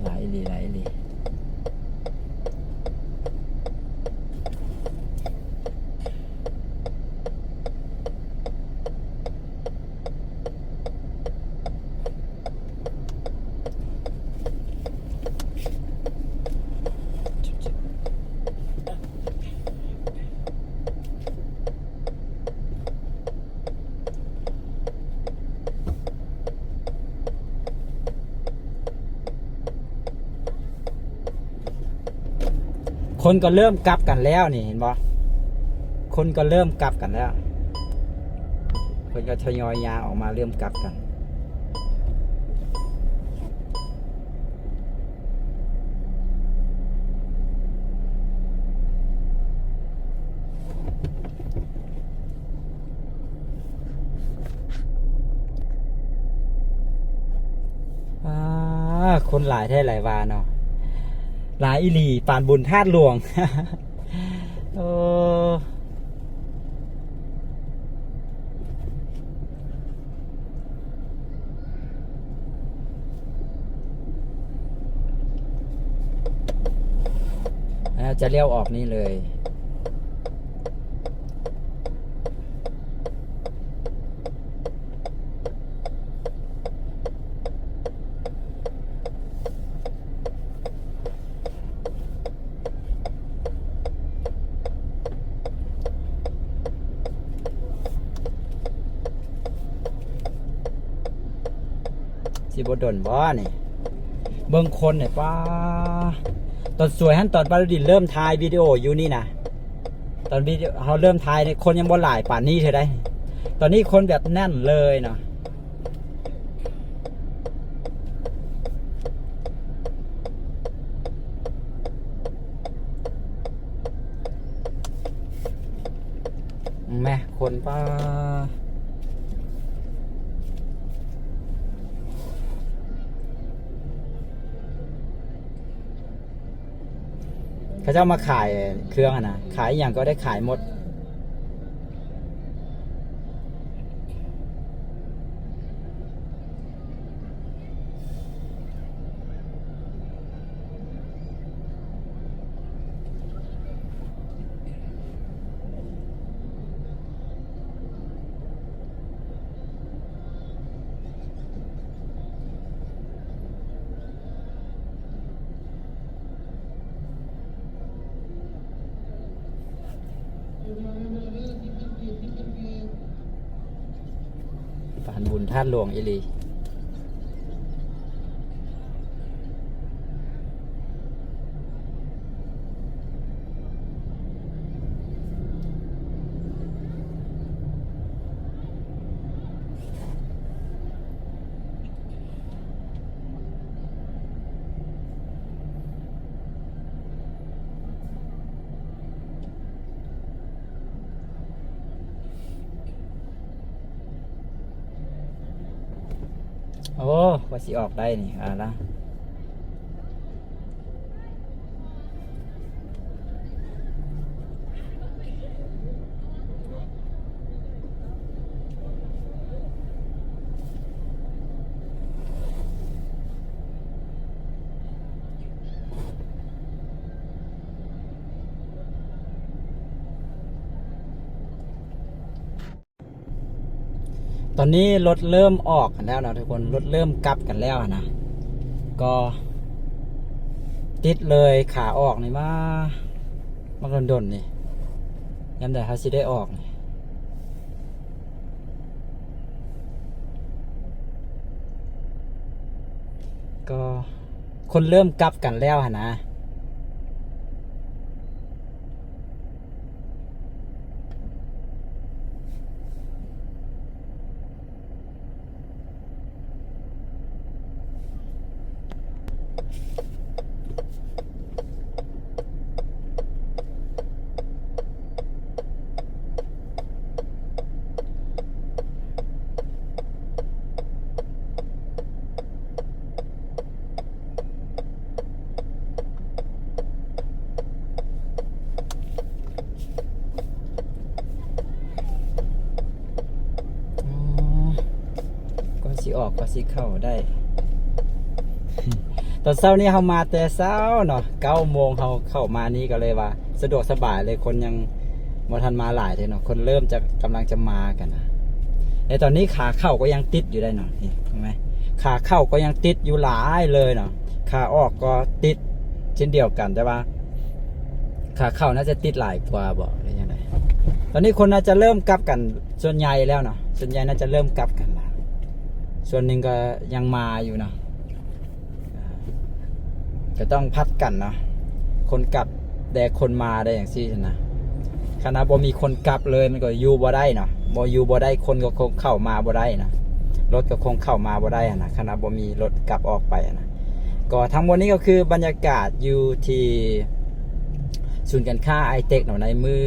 ຫຼາຍອີ່ຫຼີ ຫຼາຍອີ່ຫຼີ. ຄົນກໍເລີ່ມກັບກັນແລ້ວນີ້ ເຫັນບໍ່? ຄົນກໍເລີ່ມກັບກັນແລ້ວ ເພິ່ນກໍທະຍອຍຍ່າງອອກມາ ເລີ່ມກັບກັນ. ອ່າ ຄົນຫຼາຍແທ້ຫຼາຍວ່າເນາະ ຫຼາຍອີ່ຫຼີ ປານບຸນທາດຫຼວງ. ໂອ້ ແລ້ວຈະລ້ຽວອອກນີ້ເລີຍ. ຊິບໍ່ດົນບໍ່ນີ້? ເບິ່ງຄົນນີ້ ປ້າ ຕອນສວຍຫັ້ນ ຕອນປາລາດິນເລີ່ມຖ່າຍວິດີໂອຢູ່ນີ້ນະ ຕອນວິດີໂອເຮົາເລີ່ມຖ່າຍນີ້ ຄົນຍັງບໍ່ຫຼາຍປານນີ້ເທື່ອໃດ. ຕອນນີ້ຄົນແບບແໜ້ນເລີຍເນາະ. ແມະ ຄົນ ປ້າ ເຂົາເຈົ້າມາຂາຍເຄື່ອງຫັ້ນນະ ຂາຍອີ່ຫຍັງກໍໄດ້ຂາຍໝົດ. ປານບຸນທາດຫຼວງອີ່ຫຼີ. ໂອ້ ວ່າຊິອອກໄດ້ນີ້ ອ່າລະ. ຕອນນີ້ລົດເລີ່ມອອກກັນແລ້ວເນາະທຸກຄົນ ລົດເລີ່ມກັບກັນແລ້ວຫັ້ນນະ ກໍຕິດເລີຍຂາອອກນີ້ມາ ມາດົນໆນີ້ ຍາມໃດເຮົາຊິໄດ້ອອກນີ້ ກໍຄົນເລີ່ມກັບກັນແລ້ວຫັ້ນນະ. ອໍ ກວ່າຊິອອກ ກວ່າຊິເຂົ້າໄດ້. ຕອນເຊົ້ານີ້ເຮົາມາແຕ່ເຊົ້າເນາະ ເກົ້າໂມງເຮົາເຂົ້າມານີ້ ກໍເລີຍວ່າສະດວກສະບາຍເລີຍ ຄົນຍັງບໍ່ທັນມາຫຼາຍເດ້ເນາະ ຄົນເລີ່ມຈະ ກຳລັງຈະມາກັນນະ. ແລະ ຕອນນີ້ຂາເຂົ້າກໍຍັງຕິດຢູ່ໄດ້ເນາະ ນີ້ເຫັນໄໝ? ຂາເຂົ້າກໍຍັງຕິດຢູ່ຫຼາຍເລີຍເນາະ ຂາອອກກໍຕິດເຊັ່ນດຽວກັນ ແຕ່ວ່າຂາເຂົ້າໜ້າຈະຕິດຫຼາຍກວ່າບໍ ຫຼືຈັ່ງໃດ? ຕອນນີ້ຄົນໜ້າຈະເລີ່ມກັບກັນສ່ວນໃຫຍ່ແລ້ວເນາະ ສ່ວນໃຫຍ່ໜ້າຈະເລີ່ມກັບກັນລະ ສ່ວນໜຶ່ງກໍຍັງມາຢູ່ເນາະ. ກໍຕ້ອງຜັດກັນເນາະ ຄົນກັບແດ່ຄົນມາໄດ້ຈັ່ງຊີ້ຫັ້ນນະ. ຄັນວ່າບໍ່ມີຄົນກັບເລີຍ ມັນກໍຢູ່ບໍ່ໄດ້ເນາະ ບໍ່ຢູ່ບໍ່ໄດ້ ຄົນກໍຄົງເຂົ້າມາບໍ່ໄດ້ນະ ລົດກໍຄົງເຂົ້າມາບໍ່ໄດ້ຫັ້ນນະ ຄັນວ່າບໍ່ມີລົດກັບອອກໄປຫັ້ນນະ. ກໍທັງໝົດນີ້ກໍຄືບັນຍາກາດຢູ່ທີ່ສູນການຄ້າໄອເຕັກເນາະ ໃນມື້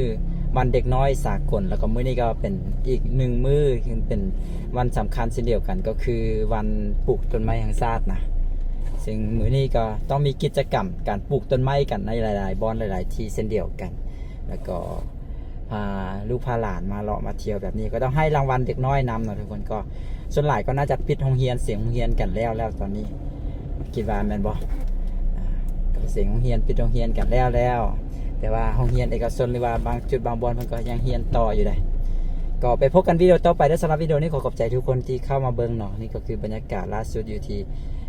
ວັນເດັກນ້ອຍສາກົນ ແລ້ວກໍມື້ນີ້ກໍເປັນອີກໜຶ່ງມື້ ເປັນ ວັນສຳຄັນເຊັ່ນດຽວກັນ ກໍຄືວັນປູກຕົ້ນໄມ້ແຫ່ງຊາດນະ ຊຶ່ງມື້ນີ້ກໍຕ້ອງມີກິດຈະກຳການປູກຕົ້ນໄມ້ກັນໃນຫຼາຍໆບ່ອນ ຫຼາຍໆທີ່ເຊັ່ນດຽວກັນ ແລ້ວກໍພາລູກພາຫຼານມາເລາະມາທ່ຽວແບບນີ້ ກໍຕ້ອງໃຫ້ລາງວັນເດັກນ້ອຍນຳເນາະທຸກຄົນ. ກໍສ່ວນຫຼາຍກໍໜ້າຈະປິດໂຮງຮຽນ ເສັງໂຮງຮຽນກັນແລ້ວແລ້ວຕອນນີ້ ຄິດວ່າແມ່ນບໍ່? ອາ ກໍເສັງໂຮງຮຽນ ປິດໂຮງຮຽນກັນແລ້ວແລ້ວ ແຕ່ວ່າໂຮງຮຽນເອກະຊົນ ຫຼືວ່າບາງຈຸດບາງບ່ອນເພິ່ນກໍຍັງຮຽນຕໍ່ຢູ່ເດ້. ກໍໄປພົບກັນວິດີໂອຕໍ່ໄປເດີ້. ສຳລັບວິດີໂອນີ້ ຂໍຂອບໃຈທຸກຄົນທີ່ເຂົ້າມາເບິ່ງເນາະ. ນີ້ກໍຄືບັນຍາກາດລ່າສຸດຢູ່ທີ່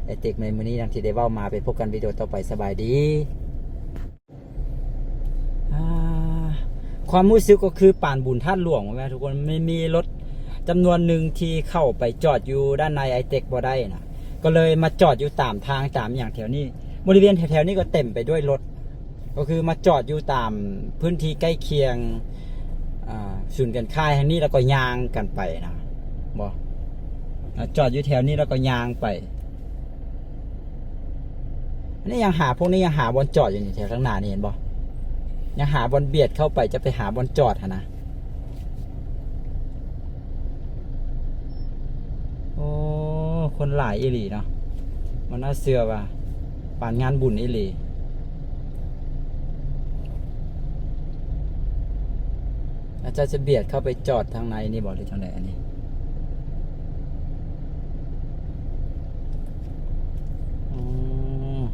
ໄອເຕັກໃນມື້ນີ້ ດັ່ງທີ່ໄດ້ເວົ້າມາ. ໄປພົບກັນວິດີໂອຕໍ່ໄປ. ສະບາຍດີ. ອາ ຄວາມຮູ້ສຶກກໍຄືປານບຸນທາດຫຼວງ ແມ່ນບໍ່ທຸກຄົນ? ມີ ມີລົດຈຳນວນໜຶ່ງທີ່ເຂົ້າໄປຈອດຢູ່ດ້ານໃນໄອເຕັກບໍ່ໄດ້ນະ ກໍເລີຍມາຈອດຢູ່ຕາມທາງຕາມຫຍັງແຖວນີ້. ບໍລິເວນແຖວໆນີ້ກໍເຕັມໄປດ້ວຍລົດ ກໍຄືມາຈອດຢູ່ຕາມພື້ນທີ່ໃກ້ຄຽງ ອາ ສູນການຄ້າແຫ່ງນີ້ ແລ້ວກໍຍ່າງກັນໄປນະ ບໍ່ ອາ ຈອດຢູ່ແຖວນີ້ ແລ້ວກໍຍ່າງໄປ. ອັນນີ້ຍັງຫາ ພວກນີ້ຍັງຫາບ່ອນຈອດຢູ່ນີ້ ແຖວທາງໜ້ານີ້ເຫັນບໍ່? ຍັງຫາບ່ອນບຽດເຂົ້າໄປ ຈະໄປຫາບ່ອນຈອດຫັ້ນນະ. ໂອ້ ຄົນຫຼາຍອີ່ຫຼີເນາະ ບໍ່ໜ້າເຊື່ອວ່າປານງານບຸນອີ່ຫຼີ. ອາຈານຈະບຽດເຂົ້າໄປຈອດທາງໃນນີ້ບໍ່ ຫຼືຈັ່ງໃດອັນນີ້? ອືມ.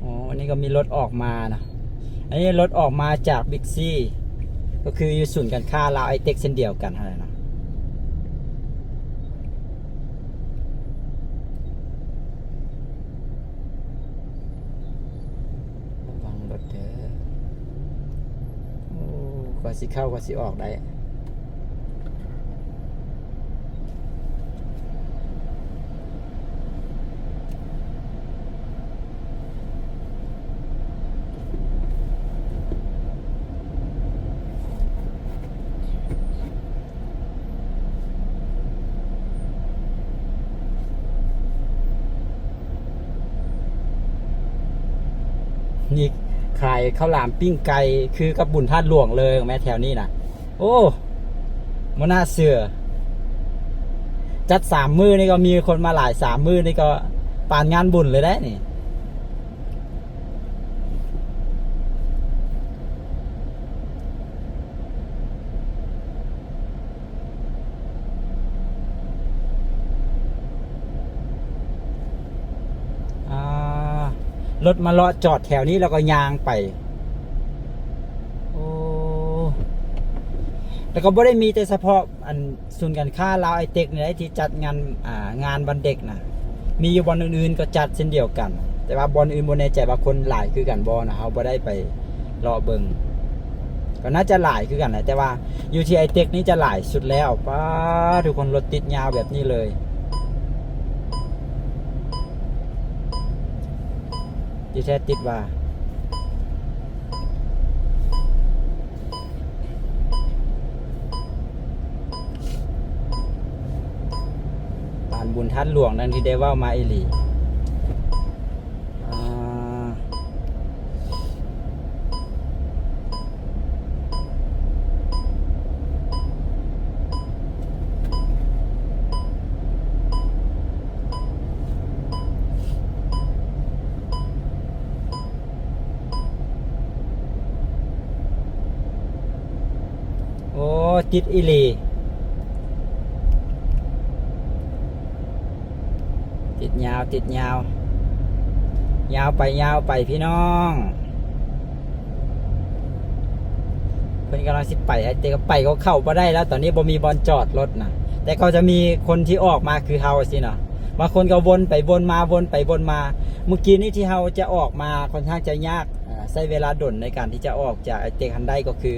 ອໍ ອັນນີ້ກໍມີລົດອອກມານະ ອັນນີ້ລົດອອກມາຈາກບິກຊີ ກໍຄືຢູ່ສູນການຄ້າລາວໄອເຕັກເຊັ່ນດຽວກັນຫັ້ນແຫຼະນະ. ລະວັງລົດເດີ້. ໂອ້ ກວ່າຊິເຂົ້າ ກວ່າຊິອອກໄດ້. ນີ້ຂາຍເຂົ້າຫຼາມປີ້ງໄກ່ ຄືກັບບຸນທາດຫຼວງເລີຍແມ້ແຖວນີ້ນະ. ໂອ້ ບໍ່ໜ້າເຊື່ອ ຈັດສາມມື້ນີ້ກໍມີຄົນມາຫຼາຍ ສາມມື້ນີ້ກໍປານງານບຸນເລີຍເດ້ນີ້. ອ່າ ລົດມາເລາະຈອດແຖວນີ້ ແລ້ວກໍຍ່າງໄປ. ໂອ້ ແລ້ວກໍບໍ່ໄດ້ມີແຕ່ສະເພາະ ອັນ ສູນການຄ້າລາວໄອເຕັກນີ້ແຫຼະທີ່ຈັດງານ ອ່າ ງານວັນເດັກນະ ມີຢູ່ບ່ອນອື່ນໆກໍຈັດເຊັ່ນດຽວກັນ ແຕ່ວ່າບ່ອນອື່ນບໍ່ແນ່ໃຈວ່າຄົນຫຼາຍຄືກັນບໍ່ນະ ເຮົາບໍ່ໄດ້ໄປເລາະເບິ່ງ ກໍໜ້າຈະຫຼາຍຄືກັນແຫຼະ ແຕ່ວ່າຢູ່ທີ່ໄອເຕັກນີ້ຈະຫຼາຍສຸດແລ້ວ. ປ້າ ທຸກຄົນ ລົດຕິດຍາວແບບນີ້ເລີຍ ທີ່ແທ້ຕິດວ່າ ບຸນທາດຫຼວງດັ່ງທີ່ໄດ້ເວົ້າມາອີ່ຫຼີ. ອ່າ ໂອ້ ຕິດອີ່ຫຼີ ຕິດຍາວ ຕິດຍາວ ຍາວໄປ ຍາວໄປພີ່ນ້ອງ. ເພິ່ນກຳລັງຊິໄປ ແຕ່ກໍໄປກໍເຂົ້າບໍ່ໄດ້ແລ້ວ ຕອນນີ້ບໍ່ມີບ່ອນຈອດລົດນະ. ແຕ່ກໍຈະມີຄົນທີ່ອອກມາຄືເຮົາຊີ້ເນາະ ບາງຄົນກໍວົນໄປວົນມາ ວົນໄປວົນມາ. ມື້ກີ້ນີ້ທີ່ເຮົາຈະອອກມາຄ່ອນຂ້າງຈະຍາກ ເອີ ໃຊ້ເວລາດົນໃນການທີ່ຈະອອກຈາກໄອເຕັກຫັ້ນໄດ້ ກໍຄື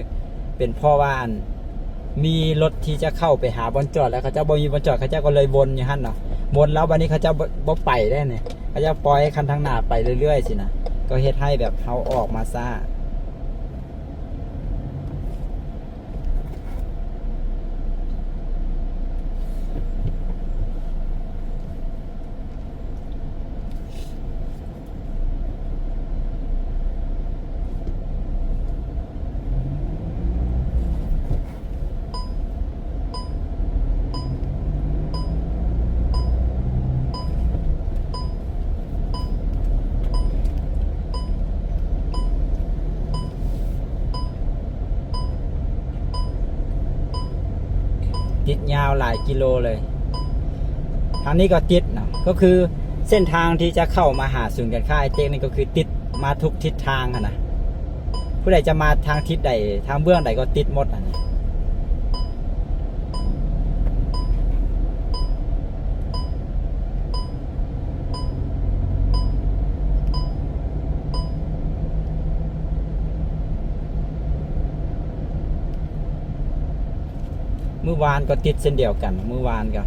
ເປັນເພາະວ່າ ອັນ ມີລົດທີ່ຈະເຂົ້າໄປຫາບ່ອນຈອດ ແລ້ວເຂົາເຈົ້າບໍ່ມີບ່ອນຈອດ ເຂົາເຈົ້າກໍເລີຍວົນຢູ່ຫັ້ນເນາະ. ວົນແລ້ວບັດນີ້ເຂົາເຈົ້າບໍ່ ບໍ່ໄປໄດ້ນີ້ ເຂົາເຈົ້າປ່ອຍໃຫ້ຄັນທາງໜ້າໄປເລື້ອຍໆຊີ້ນະ ກໍເຮັດໃຫ້ແບບເຮົາອອກມາຊ້າ. ຕິດຍາວຫຼາຍກິໂລເລີຍ. ທາງນີ້ກໍຕິດເນາະ ກໍຄືເສັ້ນທາງທີ່ຈະເຂົ້າມາຫາສູນການຄ້າໄອເຕັກນີ້ ກໍຄືຕິດມາທຸກທິດທາງຫັ້ນນະ. ຜູ້ໃດຈະມາທາງທິດໃດ ທາງເບື້ອງໃດກໍຕິດໝົດຫັ້ນນະ. ມື້ວານກໍຕິດເຊັ່ນດຽວກັນ ມື້ວານກໍ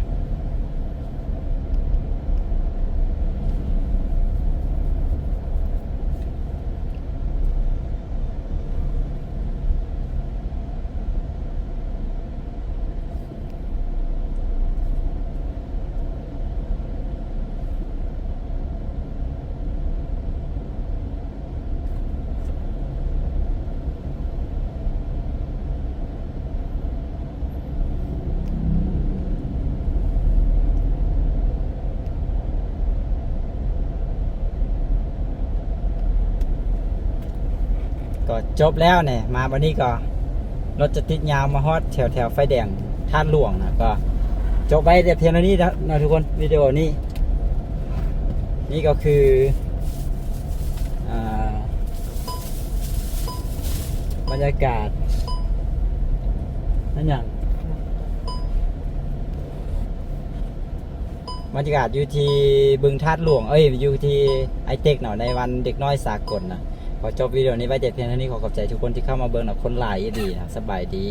ກໍຈົບແລ້ວນີ້ ມາບັດນີ້ກໍລົດຈະຕິດຍາວມາຮອດແຖວໆໄຟແດງທາດຫຼວງນະ. ກໍຈົບໄວ້ແຕ່ພຽງເທົ່ານີ້ເນາະ ເນາະທຸກຄົນ ວິດີໂອນີ້. ນີ້ກໍຄື ອ່າ ບັນຍາກາດ ນັ້ນຫຍັງ ບັນຍາກາດຢູ່ທີ່ບຶງທາດຫຼວງ ເອີຍ ຢູ່ທີ່ໄອເຕັກເນາະ ໃນວັນເດັກນ້ອຍສາກົນນະ. ຂໍຈົບວິດີໂອນີ້ໄວ້ແຕ່ພຽງເທົ່ານີ້. ຂໍຂອບໃຈທຸກຄົນທີ່ເຂົ້າມາເບິ່ງນະ ຄົນຫຼາຍອີ່ຫຼີນະ. ສະບາຍດີ.